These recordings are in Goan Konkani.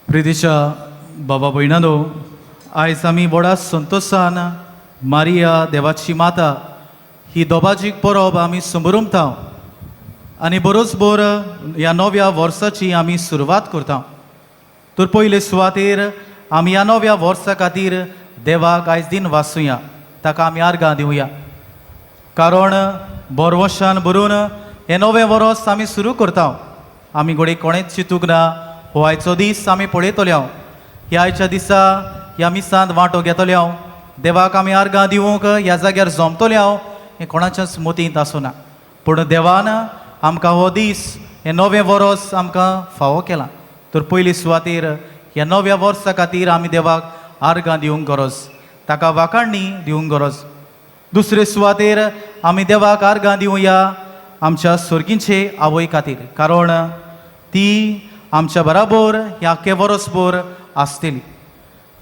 प्रितीच्या बाबा भयणानो, आयज आमी व्हडा संतोशान मारिया देवाची माता ही दोबाजीक परब आमी समरुमता आनी बरोच बोर ह्या नव्या वर्साची आमी सुरवात करता. तर पयले सुवातेर आमी ह्या नव्या वर्सा खातीर देवाक आयज दिन वाचुया, ताका आमी आर्गां दिवया, कारण बोरवशान भरून हें नवें वर्स आमी सुरू करता. आमी घडये कोणेंच चिंतूंक ना हो आयचो दीस आमी पळयतले हांव, ह्या आयच्या दिसा ह्या मिसांत वांटो घेतले हांव, देवाक आमी आर्गां दिवंक ह्या जाग्यार जमतले हांव, हें कोणाच्याच मतींत आसना. पूण देवान आमकां हो दीस, हें नवें वर्स आमकां फावो केलां. तर पयली सुवातेर ह्या नव्या वर्सा खातीर आमी देवाक आर्गां दिवंक गरज, ताका वाखाणणी दिवंक गरज. दुसरे सुवातेर आमी देवाक आर्गां दिवया आमच्या सर्गींचे आवय खातीर, कारण ती आमच्या बराबर ह्या आख्खे वर्सभर आसतली.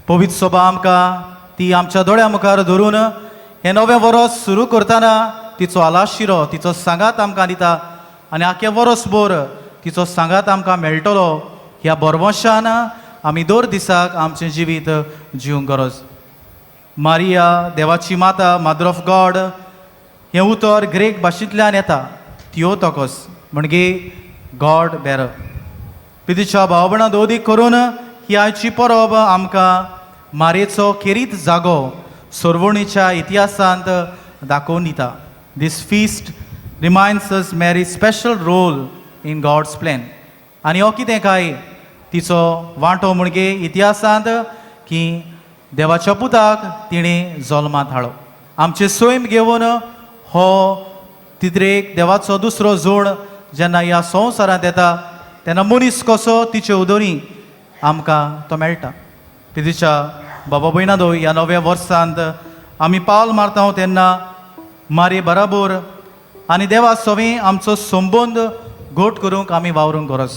पवित्र सभा आमकां ती आमच्या दोळ्या मुखार धरून हें नवें वर्स सुरू करतना तिचो आलाशिरो, तिचो सांगात आमकां दिता आनी आख्खे वर्सभर तिचो सांगात आमकां मेळटलो ह्या बरवशान आमी दर दिसाक आमचें जिवीत जिवंक गरज. मारिया देवाची माता, मदर ऑफ गॉड हें उतर ग्रीक भाशेंतल्यान येता, थिओटोकोस म्हणजे गॉड बेरर. पितीच्या भावपणां दोदीक करून ही आयची परब आमकां मारयेचो खेरीत जागो सोरवणीच्या इतिहासांत दाखोवन दिता. This feast reminds us Mary's special role in God's plan. आनी हो कितें काय तिचो वांटो म्हणजे इतिहासांत की देवाच्या पुताक तिणें जल्मांत हाडलो. आमचें सैम घेवन हो तितरेक देवाचो दुसरो जोड जेन्ना ह्या संवसारांत येता तेन्ना मनीस कसो तिचे उदरी आमकां तो मेळटा. तिच्या बाबा भयणा, ह्या नव्या वर्सांत आमी पावल मारता तेन्ना मारये बराबर आनी देवा सवें आमचो संबंद घट करूंक आमी वावरूंक गरज.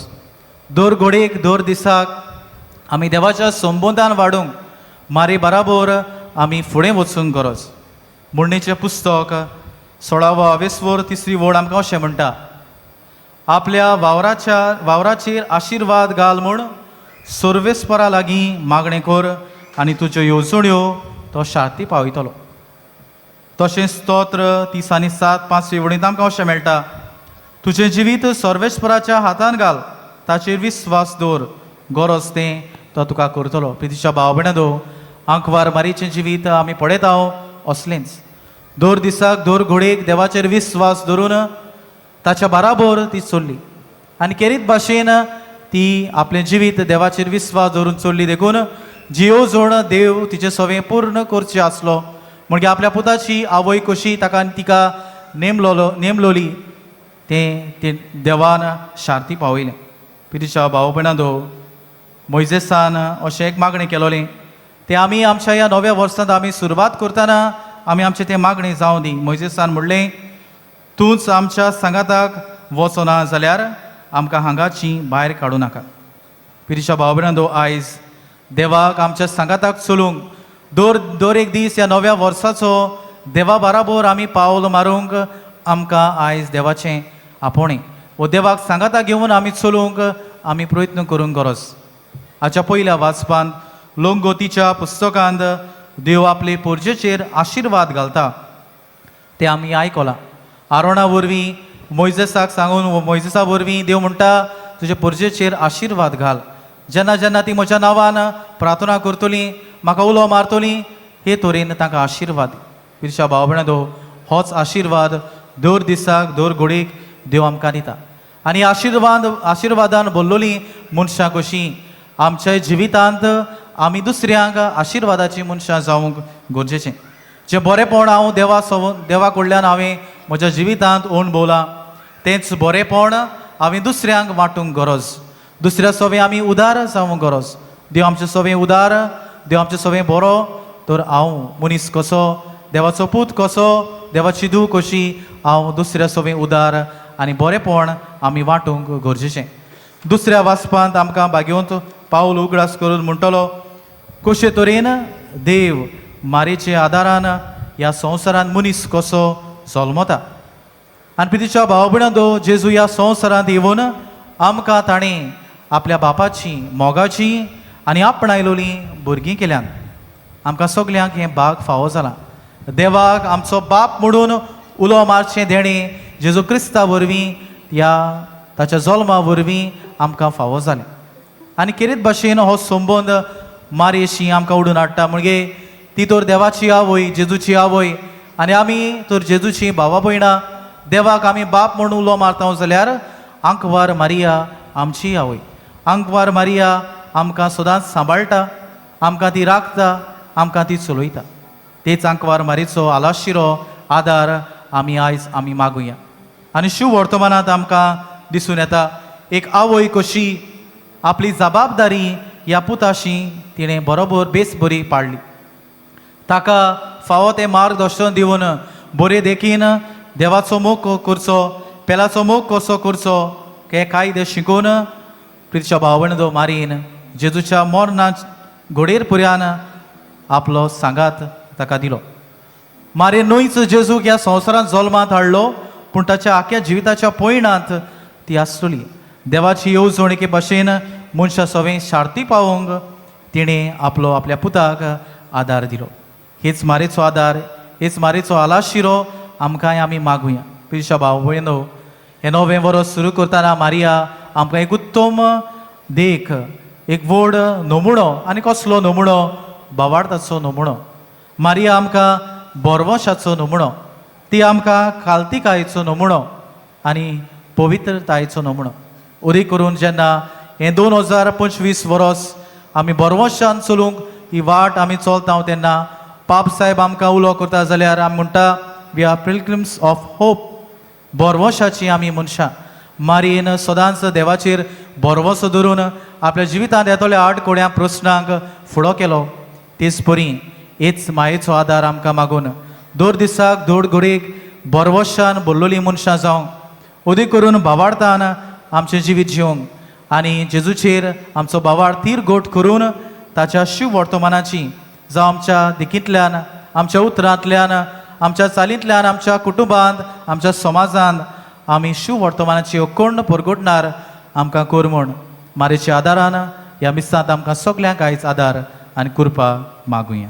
दर घडयेक, दर दिसाक आमी देवाच्या संबंदान वाडूंक मारये बराबर आमी फुडें वचूंक गरज. म्हणणेचें पुस्तक 16वो आवेस्वर तिसरी वळ आमकां अशें म्हणटा, आपल्या वावराचेर आशिर्वाद घाल म्हूण सर्वेस्परा लागीं मागणें कर आनी तुज्यो येवजण्यो तो शांती पावयतलो. तशेंच स्तोत्र 37 पांचवी वळींत आमकां अशें मेळटा, तुजें जिवीत सर्वेस्पराच्या हातान घाल, ताचेर विस्वास दवर, गरज तें तो तुका करतलो. प्रितीच्या भाव भयणां, आंकवार मारीचें जिवीत आमी पळयता असलेंच. दर दिसाक, दर घडयेक देवाचेर विस्वास धरून ताच्या बराबर ती चल्ली आनी केरीत भाशेन ती आपलें जिवीत देवाचेर विस्वास धरून चल्ली. देखून जी येवजण देव तिचे सवें पूर्ण करची आसलो, म्हणजे आपल्या पुताची आवय कशी ताका तिका नेमलोली, तें ते देवान शांती पावयलें. पिरीच्या भाव भयणां, मोयजेसान अशें एक मागणें केलोलें, तें आमी आमच्या ह्या नव्या वर्सांत आमी सुरवात करतना आमी आमचें तें मागणें जावं दी. मोयजेसान म्हणलें, तूंच आमच्या सांगाताक वचना जाल्यार आमकां हांगाची भायर काडूं नाका. पिरीच्या भाव भयणां, आयज देवाक आमच्या सांगाताक चलूंक दर दर एक दीस ह्या नव्या वर्साचो देवा बराबर आमी पावल मारूंक आमकां आयज देवाचें आपोवणें वो देवाक सांगाता घेवन आमी चलूंक आमी प्रयत्न करूंक गरज. हाच्या पयल्या वाचपांत लोंगोतीच्या पुस्तकांत देव आपले पोरजेचेर आशिर्वाद घालता ते आमी आयकलां. आरोणा वरवीं मोयजेसाक सांगून, मोयजेसा वरवीं देव म्हणटा, तुजे पोरजेचेर आशिर्वाद घाल. जेन्ना जेन्ना ती म्हज्या नांवान प्रार्थना करतली, म्हाका उलो मारतली, हे तरेन तांकां आशिर्वाद. पिरशा भाव भयणां, होच आशिर्वाद दर दिसाक, दर घडयेक देव आमकां दिता आनी आशिर्वादान बोल्लोली मनशां कशीं आमच्या जिवितांत आमी दुसऱ्यांक आशिर्वादाचीं मनशां जावंक गरजेचें. जें बरेंपण हांव देवा कडल्यान हांवें म्हज्या जिवितांत अणभवलां, तेंच बरेंपण हांवें दुसऱ्यांक वांटूंक गरज. दुसऱ्या सवें आमी उदार जावंक गरज. देव आमचे सवें उदार, देव आमचे सवें बरो, तर हांव मनीस कसो, देवाचो पूत कसो, देवाची धूव कशी हांव दुसऱ्या सवें उदार आनी बरेंपण आमी वांटूंक गरजेचें. दुसऱ्या वाचपांत आमकां भाग्यवंत पावल उगडास करून म्हणटलो, कशे तरेन देव मारेचे आदारान ह्या संवसारांत मनीस कसो जल्मता. आनी पितीच्या भाव भयणां, जेजू ह्या संवसारांत येवन आमकां ताणें आपल्या बापाची मोगाची आनी आपणायलोलीं भुरगीं केल्यान. आमकां सगल्यांक हें भाग फावो जालां. देवाक आमचो बाप म्हणून उलो मारचें देणें जेजू क्रिस्ता वरवीं, ह्या ताच्या जल्मा वरवीं आमकां फावो जालें. आनी खेरीत भाशेन हो संबंद मारयेशी आमकां उडून हाडटा. म्हणजे ती तर देवाची आवय, जेजूची आवय, आनी आमी तर जेजूची भावा भयणां. देवाक आमी बाप म्हणून उलो मारता जाल्यार आंकवार मारिया आमची आवय. आंकवार मारिया आमकां सदांच सांबाळटा, आमकां ती राखता, आमकां ती चलयता. तेच आंकवार मारीचो आलाशिरो आदार आमी आयज आमी मागुया. आनी शिव वर्तमानांत आमकां दिसून येता, एक आवय कशी आपली जबाबदारी ह्या पुताशी तिणें बरोबर बेस बरी पाडली. ताका फावो तें मार्गदर्शन दिवन बरे देखीन देवाचो मोग करचो, पेलाचो मोग कसो करचो हे कायदे शिकोवन प्रितच्या भावंडो मारीन जेजूच्या मरणा घोडेर पुऱ्यान आपलो सांगात ताका दिलो. मारे न्हयच जेजूक ह्या संवसारांत जल्मांत हाडलो, पूण ताच्या आख्या जिविताच्या पयणांत ती आसतली. देवाची येवजण एके भाशेन मनशा सवें शार्ती पावोवंक तिणें आपलो आपल्या पुताक आदार दिलो. हेच मारेचो आदार, हेच मारेचो आलाशिरो आमकांय आमी मागुया. पिशा भाव भयणो, हें नवें वर्स सुरू करतना मारिया आमकां एक उत्तम देख, एक व्हड नमुणो. आनी कसलो नमुणो? भावार्थाचो नमुणो. मारिया आमकां बोरवशाचो नमुणो, ती आमकां कालतिकायेचो नमुणो आनी पवित्रतायेचो नमुणो. उरी करून जेन्ना हें 2025 वर्स आमी बोरवशान चलूंक ही वाट आमी चलता तेन्ना पाप साहेब आमकां उलो करता जाल्यार आमी म्हणटा, we are pilgrims of hope. बोरवशाची आमी मनशां. मारयेन सदांच देवाचेर भरवसो धरून आपल्या जिवितांत येतल्या आडकोड्या प्रस्नांक फुडो केलो. तेच परी हेच मायेचो आदार आमकां मागून दर दिसाक धोड घडयेक भरवशान भरलेलीं मनशां जावंक, अदीक करून भावार्थान आमचें जिवीत जिवंक आनी जेजूचेर आमचो भावार्थ तीर गोट करून ताच्या शिव वर्तमानाची जावं आमच्या देखींतल्यान, आमच्या उतरांतल्यान, आमच्या चालींतल्यान, आमच्या कुटुंबांत, आमच्या समाजांत आमी शिव वर्तमानाची अकोंड परगटणार आमकां कर म्हूण मारेच्या आदारान ह्या मिसांत आमकां सगल्यांक आयज आदार आनी कृपा मागुया.